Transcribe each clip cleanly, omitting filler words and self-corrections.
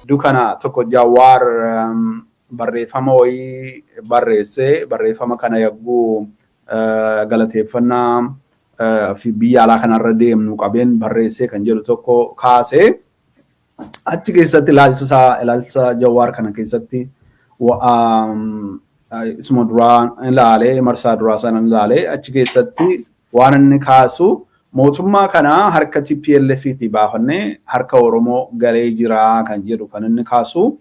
Iddoo kana tokko Jawaar barreeffama wayii barreessee, barreeffama kana yagguu galateeffannaa fi biyya alaa kanarra deemnu qabeen barreessee kan jedhu tokko kaasee, achi keessatti ilaalcha isaa, ilaalcha Jawaar kana keessatti isuma duraa ilaalee, marsaa duraa sana ilaalee, achi keessatti waan inni kaasu mootummaa kana harka TPLF tti baafannee harka Oromoo galee jira kan jedhu kan inni kaasu.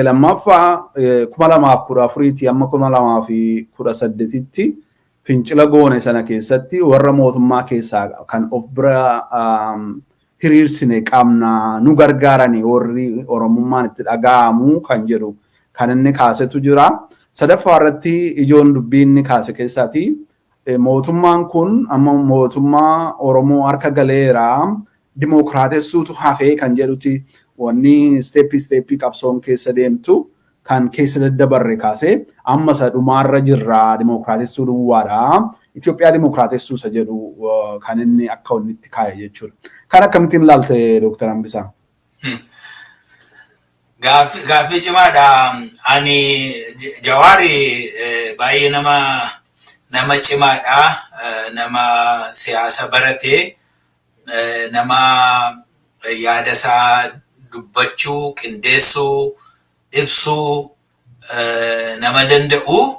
Lammaffaa, 2014tti amma 2018tti fincila goone sana keessatti warra mootummaa keessaa kan of bira hiriirsine qabna, nu gargaarani warri Oromummaan itti dhaga'amu kan jedhu kan inni kaasetu jira. Sadaffaa irratti ijoon dubbii inni kaase keessaati mootummaan kun amma mootummaa Oromoo harka galeera, dimookiraatessuutu hafee kan jedhuti, wanni step step qabsoon keessa deemtu kan keessa daddabarre kaasee amma isa dhumaarra jirra, dimookiraatessuu duwwaadha. Itoophiyaa dimookiraatessuu isa jedhu kan inni akka wanni itti kaa'e jechuudha. Kan akkamittiin ilaalte, Dooktar Hambisaa? Gaaffii cimaadha. Ani Jawaari baay'ee nama cimaadha. Nama siyaasa baratee, nama yaada isaa dubbachuu, qindeessuu, ibsuu nama danda'u,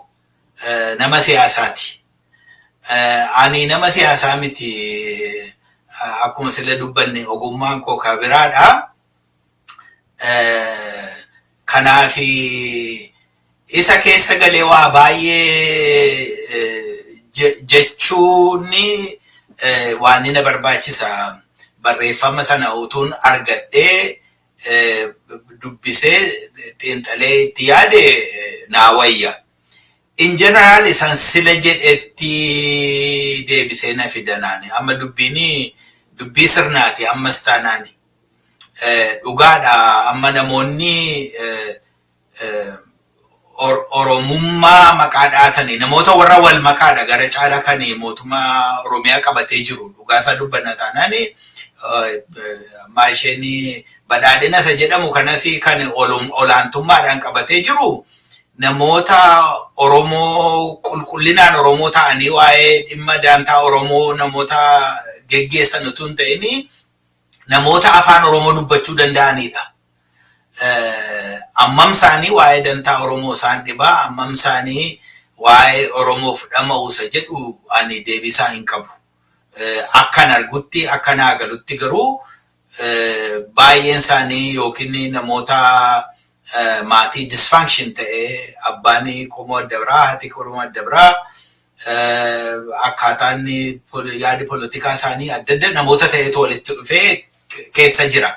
nama siyaasaati. Ani nama siyaasaa miti. Akkuma sila dubbanne ogummaan koo ka biraadha. Kanaaf isa keessa galee waa baay'ee jechuun waan na barbaachisa. Barreeffama sana utuun argadhee dubbisee xiinxalee itti yaade naa wayya. In general, isan sila jedhetti deebisee na fidanaani. Amma dubbiin dubbii sirnaati ammas taanaani. Dhugaadha, amma namoonni Oromummaa maqaa dhaatanii namoota warra wal makaadha gara caala kan mootummaa Oromiyaa qabatee jiru, dhugaasaa dubbanna taanaani, ammaa isheen badhaadhina isa jedhamu kanas kan olaantummaadhaan qabatee jiru namoota Oromoo qulqullinaan Oromoo ta'anii waa'ee dhimma daantaa Oromoo namoota geggeessan utuu hin ta'in namoota afaan Oromoo dubbachuu danda'anidha. Ammam isaanii waa'ee dantaa Oromoo isaan dhibaa, ammam isaanii waa'ee Oromoof dhama'u isa jedhu ani deebisaa hin qabu. Akkan argutti, akka naa galutti garuu baay'een isaanii yookiin namoota maatii dysfunction ta'ee, abbaan qomoo adda biraa, haati qomoo adda biraa, akkaataan yaadi poolitikaa isaanii adda adda namoota ta'etu walitti dhufee keessa jira.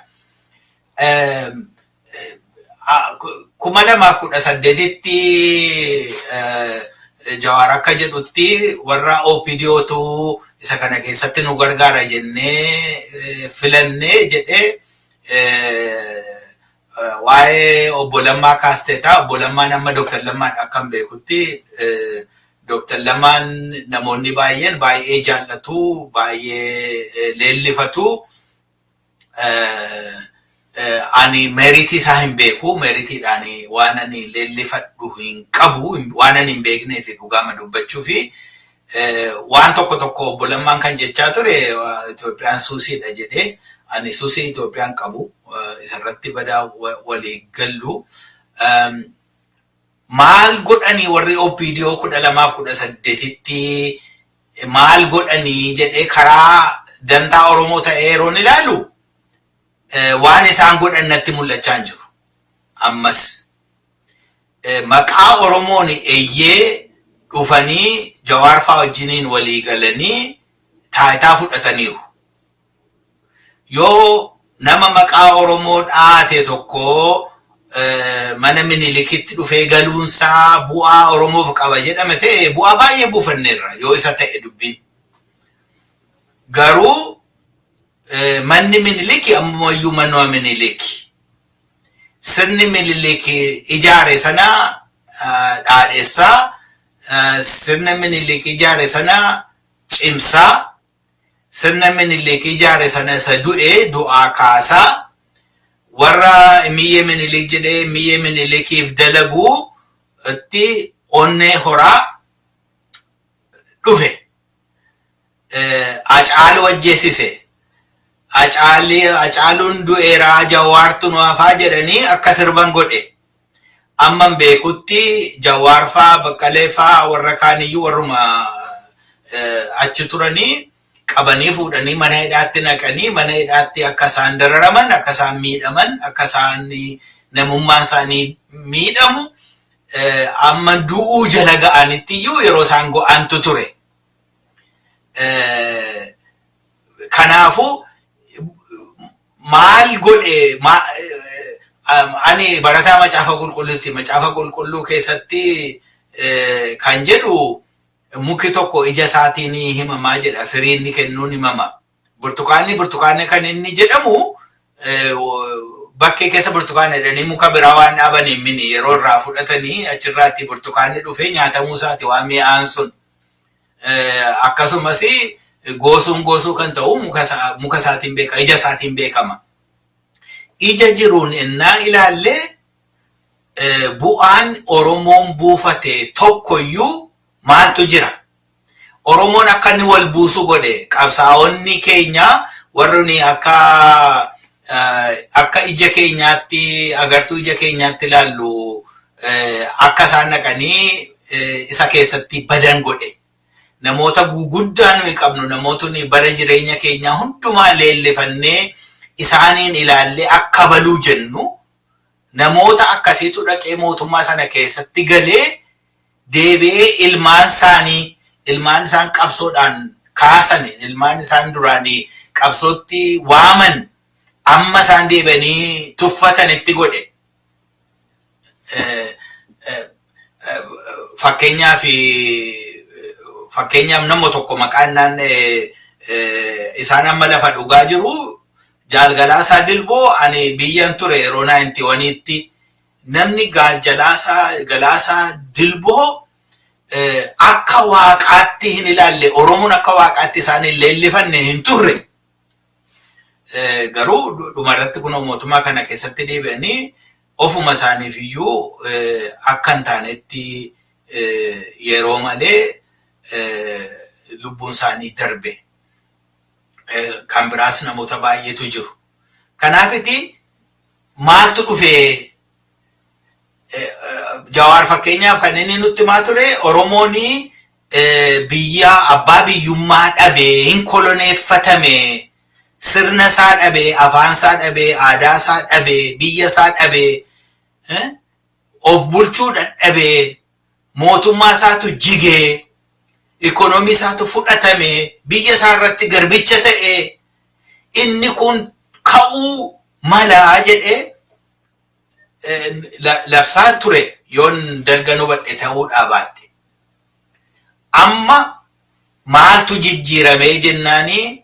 2018tti Jawaar akka jedhutti warra OPDOtu isa kana keessatti nu gargaara jennee filannee jedhee, waa'ee obbo Lammaa kaasteeta. Obbo Lammaan amma Dooktar Lammaan akkan beekutti Dooktar Lammaan namoonni baay'een baay'ee jaallatu, baay'ee leellifatu. Ani merit isaa hin beeku. Meritiidhaan waan ani leellifadhu hin qabu. Waan ani hin beeknee fi dhugaama dubbachuu fi waan tokko tokko obbo Lammaan kan jechaa ture Itoophiyaan suusiidha jedhee, ani suusii Itoophiyaan qabu isarratti badaa walii gallu. Maal godhanii warri OPDO 2018tti maal godhanii jedhee karaa dantaa Oromoo ta'ee yeroon ilaalu waan isaan godhan natti mul'achaa hin jiru. Ammas maqaa Oromoon eeyyee dhufanii Jawaar fa'aa wajjiniin walii galanii taayitaa fudhataniiru. Yoo nama maqaa Oromoo dhaate tokko mana Minilikitti dhufee galuunsaa bu'aa Oromoof qaba jedhame ta'e, bu'aa baay'ee buufanneerra yoo isa ta'e dubbiin. Garuu manni Miniliki ammumayyuu manuma Miniliki. Sirni Miniliki ijaare sana dhaadheessaa, sirna Minilik ijaare sana cimsaa, sirna Minilik ijaare sana isa du'e du'aa kaasaa. Warra Imiyyee Minilik jedhee Imiyyee Minilikiif dalaguu itti onnee horaa dhufe. Hacaaluu ajjeesise. Hacaaluun du'eeraa, Jawaartu nu hafaa jedhanii akka sirban godhe. Amman beekutti Jawaar faa, Baqqalee faa, warra kaaniyyuu warruma achi turanii qabanii fuudhanii mana hidhaatti naqanii, mana hidhaatti akka isaan dararaman, akka isaan miidhaman, akka isaan namummaan isaanii miidhamu, amma du'uu jala ga'anitti iyyuu yeroo isaan go'antu ture. Kanaafuu maal godhe? Ani barataa Macaafa Qulqulluuti. Macaafa Qulqulluu keessatti kan jedhu, muki tokko ija isaatiin himamaa jedha. Firii inni kennuun himama. Burtukaanni burtukaanni kan inni jedhamu bakkee keessa burtukaana jedhanii muka biraa waan dhaabaniin mini, yeroo irraa fudhatanii achirraatti burtukaanni dhufee nyaatamuu isaati waan mi'aan sun. Akkasumas goosuun goosuu kan ta'u muka isaatiin beekama, ija isaatiin beekama. Ija jiruun innaa ilaallee bu'aan Oromoon buufate tokkoyyuu maaltu jira? Oromoon akka inni wal buusu godhe. Qabsaa'onni keenya warri akka ija keenyaatti, agartuu ija keenyaatti ilaallu, akka isaan dhaqanii isa keessatti badan godhe. Namoota guguddaa nuyi qabnu, namoota bara jireenya keenyaa hundumaa leellifannee isaaniin ilaallee akka baluu jennu, namoota akkasiitu dhaqee mootummaa sana keessatti galee deebi'ee ilmaan isaanii, ilmaan isaan qabsoodhaan kaasan, ilmaan isaan duraanii qabsootti waaman, amma isaan deebi'anii tuffatanitti godhe. Fakkeenyaaf nama tokko maqaan naan isaan amma lafa dhugaa jiru, Jaalgalaasaa Dilboo. Ani biyyan ture yeroo 91tti. Namni Galaasaa Dilboo akka waaqaatti hin ilaalle, Oromoon akka waaqaatti isaan hin leellifanne hin turre. Garuu dhumarratti kun mootummaa kana keessatti deebi'anii ofuma isaaniif iyyuu akka hin taanetti yeroo malee lubbuun isaanii darbe. Kan biraas namoota baay'eetu jiru. Kanaafiti maaltu dhufee? Jawaar fakkeenyaaf kan inni nutti himaa ture, Oromoon biyya abbaa biyyummaa dhabee, hin koloneeffatame, sirna isaa dhabee, afaan isaa dhabee, aadaa isaa dhabee, biyya isaa dhabee, of bulchuu dadhabee, mootummaa isaatu jigee, ikonoomii isaatu fudhatame, biyya isaa irratti garbicha ta'e, inni kun ka'uu malaa jedhee labsaa ture, yoon dalga hubadhe ta'uudhaa baadhe. Amma maaltu jijjiiramee jennaanii,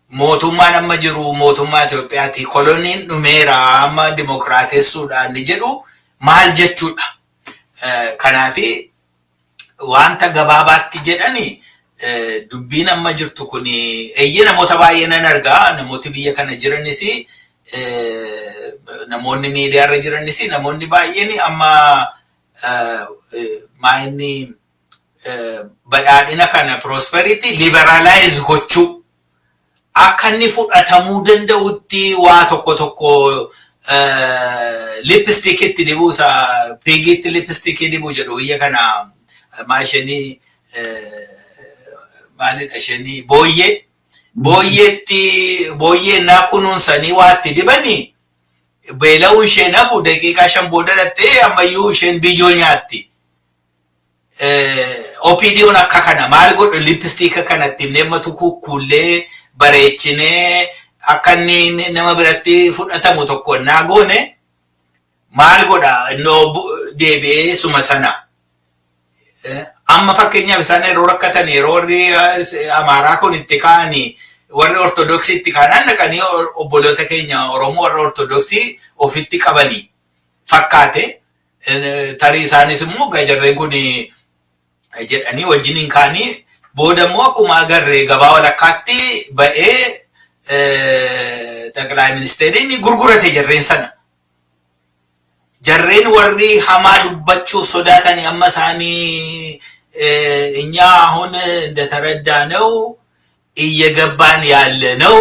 mootummaan amma jiru mootummaa Itoophiyaati. Koloniin dhumeera, amma dimokiraatessuudhaan ni jedhu, maal jechuudha? Kanaafi wanta gabaabaatti jedhani, dubbiin amma jirtu kun, eeyyee, namoota baay'ee nan argaa, namooti biyya kana jiranis, namoonni miidiyaarra jiranis, namoonni baay'een amma maa'inni badhaadhina kana, prosperity, liberalize gochuu, akka inni fudhatamuu danda'utti waa tokko tokko lipstick itti dibuu, isa pigiitti lipstick dibuu jedhu biyya kana, maa isheenii, maalidha isheenii, booyyee booyyeetti, booyyee naa kunuunsanii waa itti dibanii, beela'uu isheen hafu, daqiiqaa 5 booda dhattee ammayyuu isheen biyyoo nyaatti. OPDO'n akka kana maal godhu? Lipstick kanatti neemmatu kukkuullee bareechinee akka inni nama biratti fudhatamu tokko naa goone, maal godha innoo deebi'ee suma sana. Amma fakkeenyaaf isaan yeroo rakkatan, yeroo warri Amaaraa kun itti ka'anii, warri Ortodoksii itti ka'an, dhaqanii obboloota keenya Oromoo warra Ortodoksii ofitti qabanii fakkaate. Tarii isaanis immoo gajarreen kun jedhanii wajjin hin kaanii, booda immoo akkuma agarre gabaa walakkaatti ba'ee. Xaqilaa ministeeriin gurgurate jarreen sana. Jarreen warri hamaa dubbachuuf sodaatanii amma isaanii እኛ አሁን እንደተረዳነው እየገባን ያለነው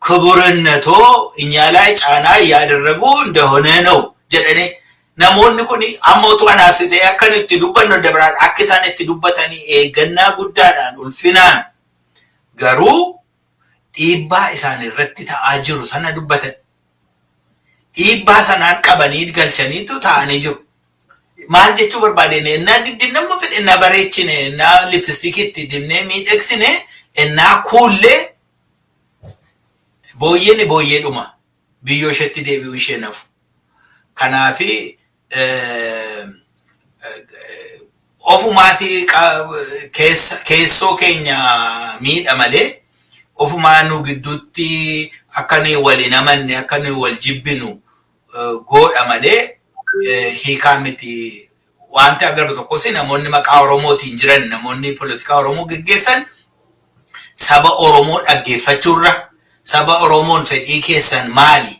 ክቡርነቶ እኛ ላይ ጫና እያደረጉ እንደሆነ ነው jedhanii namoonni kun amma utuu anaas ta'e akka nu itti dubbannu dabalaat akka isaan itti dubbatanii eeggannaa guddaadhaan ulfinaan garuu dhiibbaa isaan irratti ta'aa jiru sana dubbatan. Dhiibbaa sanaan qabanii galchaniitu ta'anii jiru. Maal jechuu barbaadeen ennaa diddinamma fedhe ennaa bareechine ennaa lipstikitti dibnee miidhagsine ennaa kuullee booyyeen booyyeedhuma biyyoo isheetti deebi'uu ishee nafu. Kanaafi ofumaatii keessoo keenya miidha malee ofumaa nu gidduutti akka nuyi wal hin amanne akka nuyi wal jibbinu godha malee hiikaa miti. Wanti agarru tokkos namoonni maqaa Oromootiin jiran namoonni poolitikaa Oromoo geggeessan saba Oromoo dhaggeeffachuurra saba Oromoon fedhii keessan maali?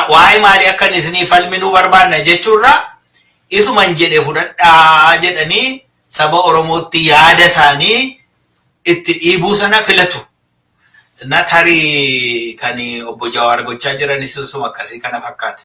Waa'ee maalii akka isinii falminuu barbaanna jechuurra isuman jedhe fudhadhaa jedhanii saba Oromootti yaada isaanii itti dhiibuu sana filatu. Na tarii kan obbo Jawaar gochaa jiranis suma akkasii kana fakkaata.